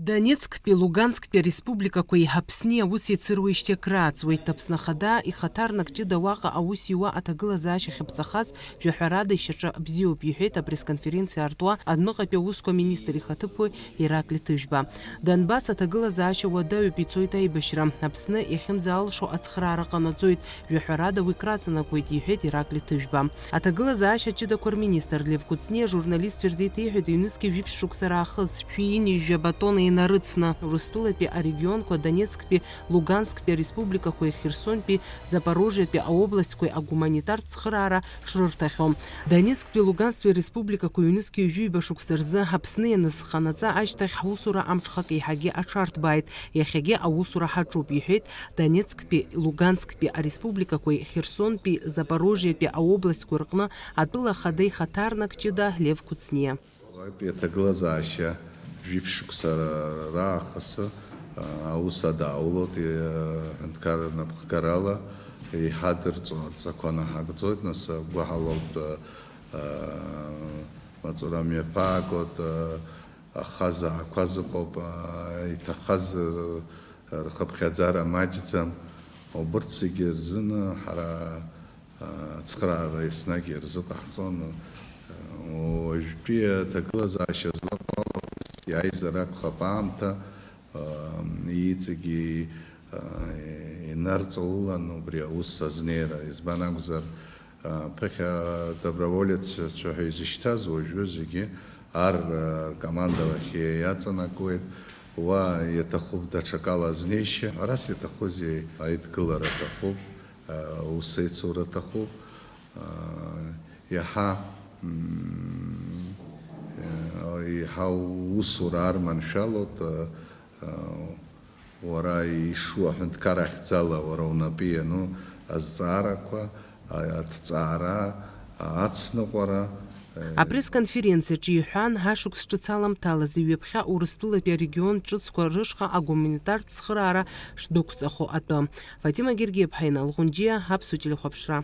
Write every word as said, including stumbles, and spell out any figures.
Донецктәи, Лугансктәи ареспубликақәеи Аԥсни аус еицыруеижьҭеи акрааҵуеит. Аԥсны Ахада ихаҭарнак ҷыда уаҟа аус иуа аҭагылазаашьа ахьыԥҵахаз жәаҳәарада ишьаҿа бзиоуп, иҳәеит апресс-конференциа артуа адәныҟатәи аусқәа министр ихаҭыԥуаҩ Ираклиа Ҭыжәба. Донбасс аҭагылазаашьа уадаҩуп, ицоит аибашьра. Аԥсны иахьынӡаалшо ацхраара ҟанаҵоит, жәаҳәарада уи краҵанакуеит, иҳәеит Ираклиа Ҭыжәба. Аҭагылазаашьа ҷыдақәа рминистр Лев Кәыҵниа ажурналистцәа рзы еиҭеиҳәеит, ҩнызқьи жәиԥшь шықәса раахыс шәи ҩынҩажәа батона инарыцны Урыстәылатәи арегионқәа, Донецктәи, Лугансктәи ареспубликақәеи Херсонтәи, Запорожиатәи аобластқәеи агуманитартә цхыраара шрырҭахьоу. Донецктәи, Луганскьтәи ареспубликақәа ҩнызқьи ҩажәи ҩба шықәса рзы Аԥсны ианазханаҵа ашьҭахь ҳусура амҽхак еиҳагьы аҽарҭбааит, иахьагьы аусура ҳаҿуп, иҳәеит Донецктәи, Луганскьтәи ареспубликақәеи Херсонтәи, Запорожиатәи аобластқәа рҟны атәыла ахада ихаҭарнак ҷыда Лев Кәыҵниа. Уаҩтәи аҭагылазаашьа жәиԥшь шықәса раахыс, а, аус адаулоит, е, ҳәынҭқарра напхгарала иҳадырҵо адҵақәа наҳагӡоит, нас, агәаҳалоит, а, а, маҵура мҩаԥаагоит, а, ахазаақәа зыҟоуп, а, иҭахаз, а, рхыԥхьаӡара маҷӡам, убырҭ зегьы рзын ҳара ацхыраара еснагь ирзыҟаҳҵон. Уажәтәи аҭагылазаашьа злаҟоу ала, ус иааизар акәхап аамҭа, иҵегьы инарҵаулан убри аус азнеира. Избан акәзар, ԥыхьа доброволеццәа ҳәа изышьҭаз уажәы зегьы ар ркомандалахь иаҵанакуеит. Уа иаҭахуп даҽакала азнеишьа. Арас иаҭахузеи? Аидгылара аҭахуп. Ус еицура аҭахуп. Иаҳа, мм, иаҳа усура арманшәалоит, уара ишуа аҳәынҭқар ахьӡала уара унапы иану азҵаарақәа, аҭҵаара, ацныҟәара. Апресс-конференциаҿы иҳәан, ашықәс ҿыц аламҭалазы ҩаԥхьа Урыстәылатәи арегион ҿыцқәа рышҟа агуманитартә цхыраара шдәықәҵахо атәы. Фатима Гергиаԥҳа, Инал Ӷәынџьиа, Аԥсуа телехәаԥшра.